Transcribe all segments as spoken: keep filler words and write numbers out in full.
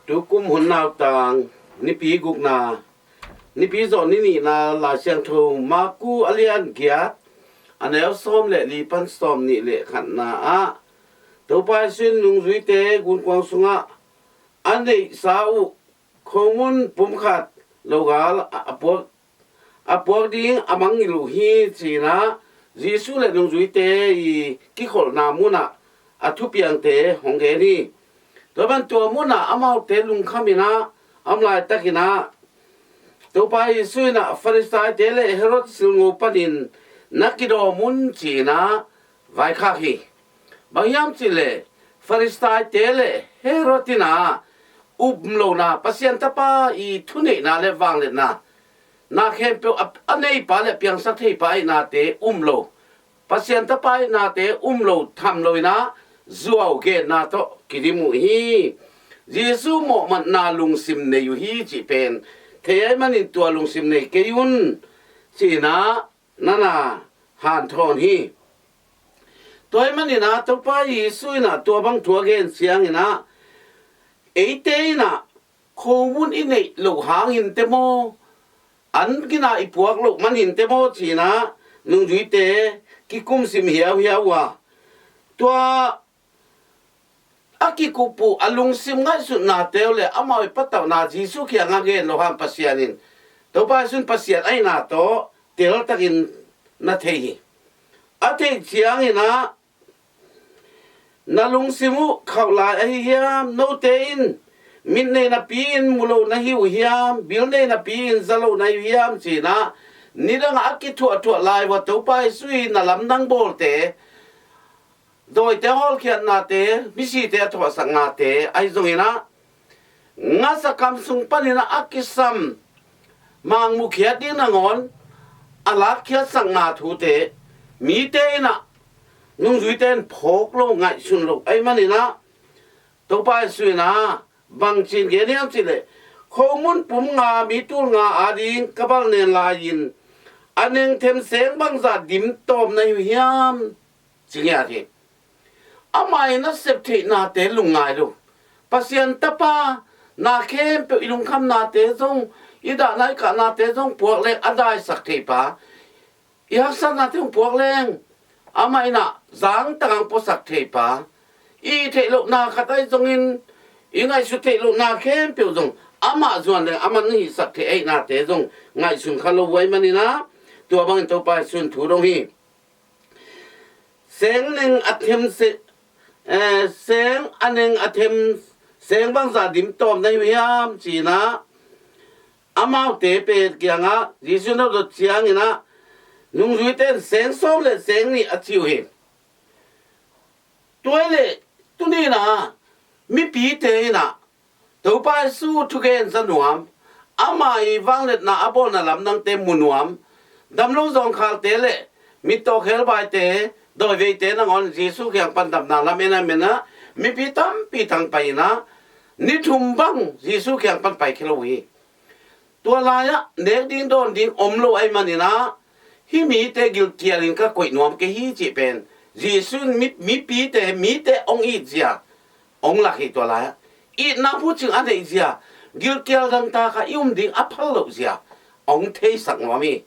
Tukum hun nautang, nipi gukna, nipi zawh ni nihna Lai Siangtho Marku a lian giat, a neu sawm le li pan sawm nih le khatna ah, Topa Jesu in nungzuite gunkuang sungah a neihsa uh khomun pumkhat logal a, a puak a puak ding a mangngilh uh hi, ci-in ah Jesu le nungzuite i kikholhna munah a thupiangte hong gen hi. Tua ban tua munah amaute lungkham in ah, a om laitakin ah Topa Jesu in ah Farisaite le Herod silngo panin na kidawm un, ci-in ah vaikhak hi. Bang hiam cih leh Farisaite le Herod in ah um lohna, Pasian Tapa i thuneihna le vangliatna, na khempeuh a, a neipa le piangsak theipa ahihnate um lo, Pasian Tapa ahihnate um lo, tham lo in ah zuau genna tawh kidim uh hi. Jesu mawhmatna lungsim nei uh hi cih pen thei ahih manin tua lungsim nei kei un, ci-in ah na na hanthawn hi. Tua ahih manin ah Topa Jesu in ah tua bang thu a gen ciangin ah, eite in ah khomun i neih loh hangin te maw, an gina i puak loh man hin te maw, ci-in ah nungzuite kikumsim hiauhiau uh a, tua a kikup uh a lungsim ngaihsutnate uh le amau i patauhna Jesu kiangah gen lo hang Pasian in, Topa Jesu in Pasian ahihna tawh teltakin na thei hi. A theih ciangin ah, na lungsim uh khauh lai ahi hiam? Note in mit nei napi-in mu lo na hi uh hiam? Bil nei napi-in za lo na hi uh hiam? Ci-in ah nidangah a kithuahthuah lai uh a Topa Jesu i na lamdang bawlte, dawite hawlkhiatnate, misite a thawhsaknate ahi zongin ah, ngasa kam sung panin ah a kisam mangmuhkhiat ding nangawn a lakkhiatsakna thute mite in ah, nungzuite in phawk lo, ngaihsun lo ahih manin ah, Topa Jesu in ah bang ci-in gen hiam cih leh, khomun pum nga, mi tul nga ading ka balnen lai-in a nengthem seng bangzah dim tawm na hi uh hiam, ci ngiat hi. Amah i nasep theihnate lungngai lo, Pasian Tapa na khempeuh i lungkhamnate zong, i dahna i kahnate zong puak leng a daisak theipa, i haksatnate hong puak leng amah in ah zangtang hong puasak theipa, i theih lohna khat ahi zongin, i ngaihsut theih lohna khempeuh zong amah zuan leng amah na hihsak theih ahihnate zong ngaihsun kha lo uh ahih manin ah, tua bangin Topa Jesu in thu dong hi. Seng neng a them se, eh, seng a neng a them seng bangzah dim tawm na hi uh hiam, ci-in ah amaute pen kiangah Jesu in a dot ciangin ah, nungzuite in seng sawm le seng nih a ci uh hi. Tua hi leh tuni-in ah mipite in ah Topa Jesu thugen za nuam, ama i vangliatna a bawlna lamdangte mu nuam, damlo zawngkhalte le mittawk helbaite, dawiveite nangawn Jesu kiang pan damna lam en a, en a, mipi tampi thangpai in ah, ni thum bang Jesu kiang pan paikhia lo uh hi. Tua lai-ah nek ding dawn ding om lo ahih manin ah, hih mite gilkialin ka koih nuam kei hi cih pen Jesu in mi, mipite, mite hong itzia hong lak hi. Tua lai-ah itna phucing a neihzia, gilkial dangtak a i um ding a phal lohzia hong theisak nuam hi.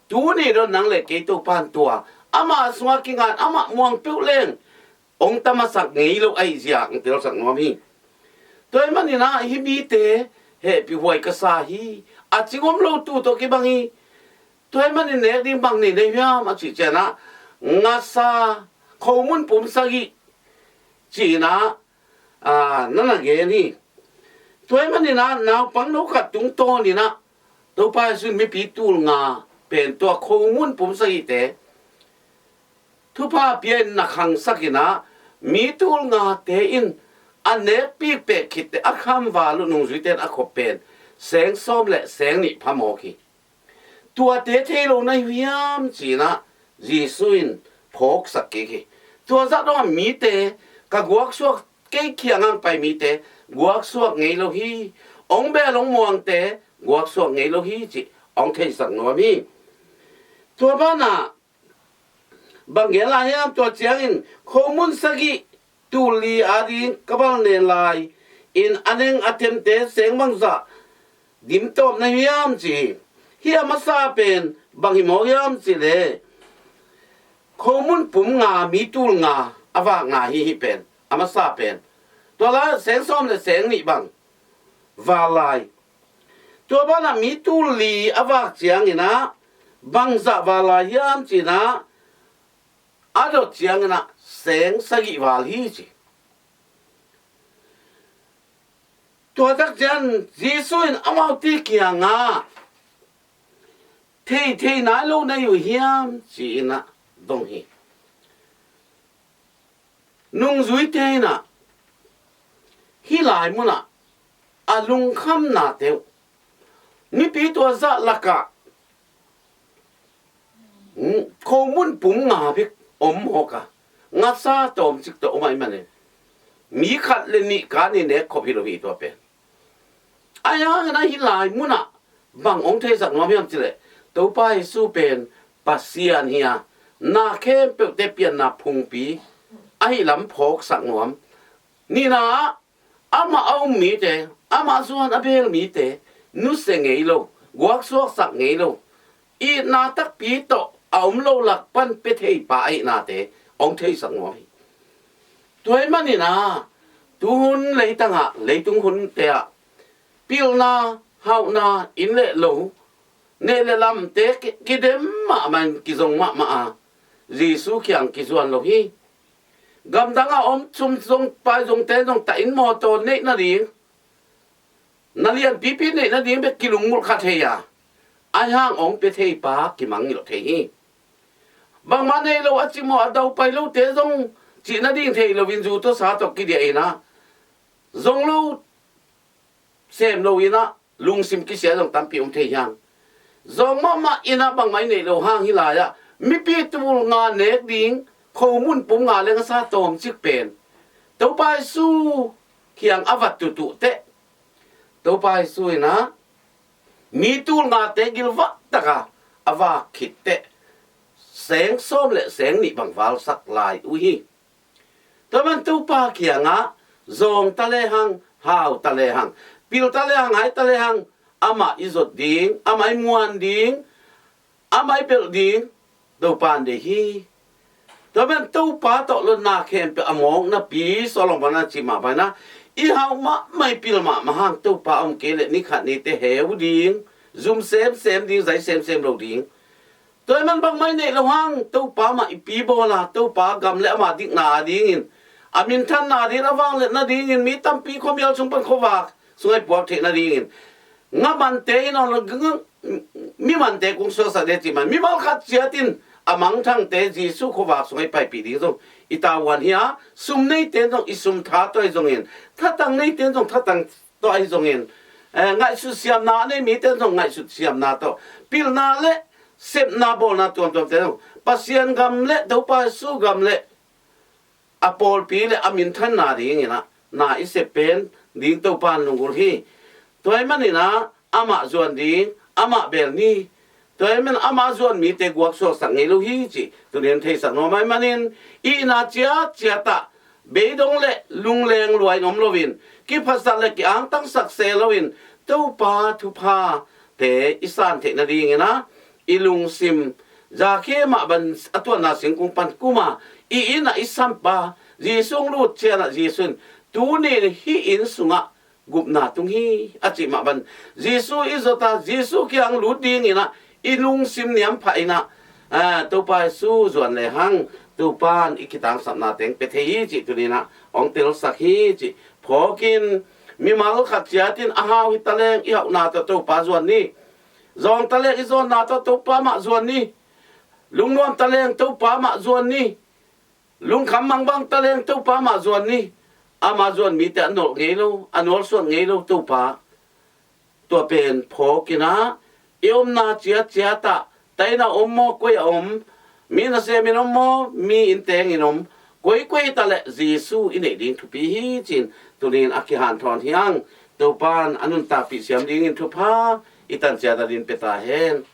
Tuni dong nang le kei Topa in tua ama sungah kingan, amah muang peuh leng hong tamasak ngei lo ahihzia hong telsak nuam hi. Tua ahih manin ah hih mite hehpih huai ka sa hi, a cing om lo tu tawh kibang hi. Tua ahih manin nek ding bang nei na hi uh hiam a cih ciangin ah, ngasa khomun pum sagih ci-in ah, ah, na na gen hi. Tua ahih manin ah naupang no khat tungtawnin ah Topa Jesu in mipi tul nga pen tua khomun pum sagihte thupha pia-in na khangsak in ah, mi tul ngate in a nekpih pek khitte a khamval uh nungzuite in a khop pen seng sawm le seng nih phamawk hi. Tuate thei lo na hi uh hiam, ci-in ah Jesu in phawksak kik hi. Tua zah dongah mite, ka guaksuak, kei kiangah pai mite guaksuak ngei lo hi, hong bel hong muangte guaksuak ngei lo hi cih hong theisak nuam hi. Tua banah bang gen lai hiam? Tua ciangin, khomun sagih tul li ading ka balnen lai, in a neng a themte seng bangzah dimtawp na hiam ci hi. Hih a masa pen bang hi maw hiam cih leh khomun pum nga, mi tul nga a vak nga hi. Hih pen a masa pen, tua lai seng sawm le seng nih bang val lai. Tua banah mi tul li a vak ciangin ah bangzah val lai hiam ci-in ah, a dot ciangin ah seng sagih val hi ci. Tua tak ciang Jesuh in amaute kiangah, "Thei, thei nai lo na hi uh hiam?" ci-in ah dong hi. Nungzuite in ah hih lai munah a lungkhamnate uh, mipi tua zah lakah, hmm, khomun pum nga bek om mawk a, ngasa tawmcik tawh om ahih manin mi khat le nih kan i nek khop hi lo hi. Tua pen ahi hangin ah hih lai munah bang hong theisak nuam hiam cih leh Topa Jesuh pen Pasian hi a, na khempeuhte pianna phungpi ahih lam phawksak nuam. Nihna ah amah a um mite, amah zuan a bel mite nusia ngei lo, guaksuaksak ngei lo, itna takpi tawh a om lo lak pan pia thei pa ahihnate hong theisak nuam hi. Tua ahih manin ah tuhun leitangah, leitung hunte ah pilna, hauhna, inn le lo, neh le lamte ki-, kidem mahmah in kizong mahmah a, Jesuh kiang kizuan lo hi. Gamdang a om sum zong pai zongte zong ta inn mawtaw neih nading, na lianpipi neih nading bek kilungmulh kha thei a, ahi hang hong pia thei pa kimangngilh thei hi. Bangmah nei lo a cimawh a daupai lote zong cih nading thei loin zu tawh sa tawh kidiah in ah, zong lo sem lo in ah lungsim kisia zong tampi om thei hi hang. Zawng mahmah in ah bangmah i neih loh hang hih lai-ah mipi tul nga nek ding, khomun pum nga le ngasa tawmcik pen Topa Jesuh kiang a va tutuh teh, Topa Jesuh in ah mi tul ngate gilvah taka a vak khit teh seng sawm le seng nih bang valsak lai uh hi. Tua man Topa kiangah zawng ta lehang, hau ta lehang, pil ta lehang, hai ta lehang, amah i zot ding, amah i muan ding, amah i belh ding Topa in deih hi. Tua man Topa tawh lotna khempeuh a mawk napi Solomon a cih mah bangin ah, i hau mahmah, i pil mahmah hang Topa om kei leh ni khat ni teh heu ding, zum semsem ding, zai semsem lo ding. Tua ahih man bangmah i neih loh hang Topa mah i pi bawl a, Topa gam le ama dikna a dingin, a minthanna dingin, a vangliatna dingin, mi tampi khuamial sung pan khuavak sungah i puak theih nadingin, nga mante in aw, mi mante kong suaksak ding cih man, mimal khat ciat in a mangthangte Jesuh khuavak sungah i paipih ding zong i tavuan hi a, sum neite in zong i sum tha tawh ahi zongin, thatang neite in zong thatang tawh ahi zongin, eh, ngaihsut siamna a nei mite in zong ngaihsut siamna tawh, pilna le sepna bawlna tuamtuamte in zong Pasian gam le Topa Jesuh gam le a pawlpi le a minthanna dingin ah na i sep pen ding Topa in lunggulh hi. Tua ahih manin ah amah zuan ding, amah bel ni. Tua ahih manin amah zuan mite guaksuaksak ngei lo hi cih tuni in theisak nuam ahih manin, itna ciatciat ah beidong le lungleng lua in om loin, kiphatsat le ki-angtangsak se loin, Topa thuphate i san theih nadingin ah i lungsim, Zakhia mah bang a tuanna singkung pan kum a, i inn ah i sampa Jesuh hong lut ciangin ah Jesuh in, "Tuni in hih inn sungah gupna tung hi," a cih mah bang Jesuh i zot a, Jesuh kiang lut dingin ah i lungsim niam phah in ah, ah, Topa Jesuh zuan lehang Topa in i kitangsapna teng pia thei hi cih tuni in ah hong telsak hi cih phawk in, mimal khat ciat in a hau hi ta leng i hauhna tawh Topa zuan ni. Zawng ta leng i zawnna tawh Topa mah zuan ni. Lungnuam ta leng Topa mah zuan ni. Lungkham mangbang ta leng Topa mah zuan ni. Ama zuan mite a nolh ngei lo, a nualsuan ngei lo Topa. Tua pen phawk in ah i omna ciatciat ah, ta inn ah om maw, koi ah om, mi nasem in om maw, mi inn teng in om, koikoi ta leh Jesuh i neih ding thupi hi ci-in tuni in a kihanthawn hi hang. Topa in a nuntakpih siam dingin thupha i tan ciat a din pia ta hen.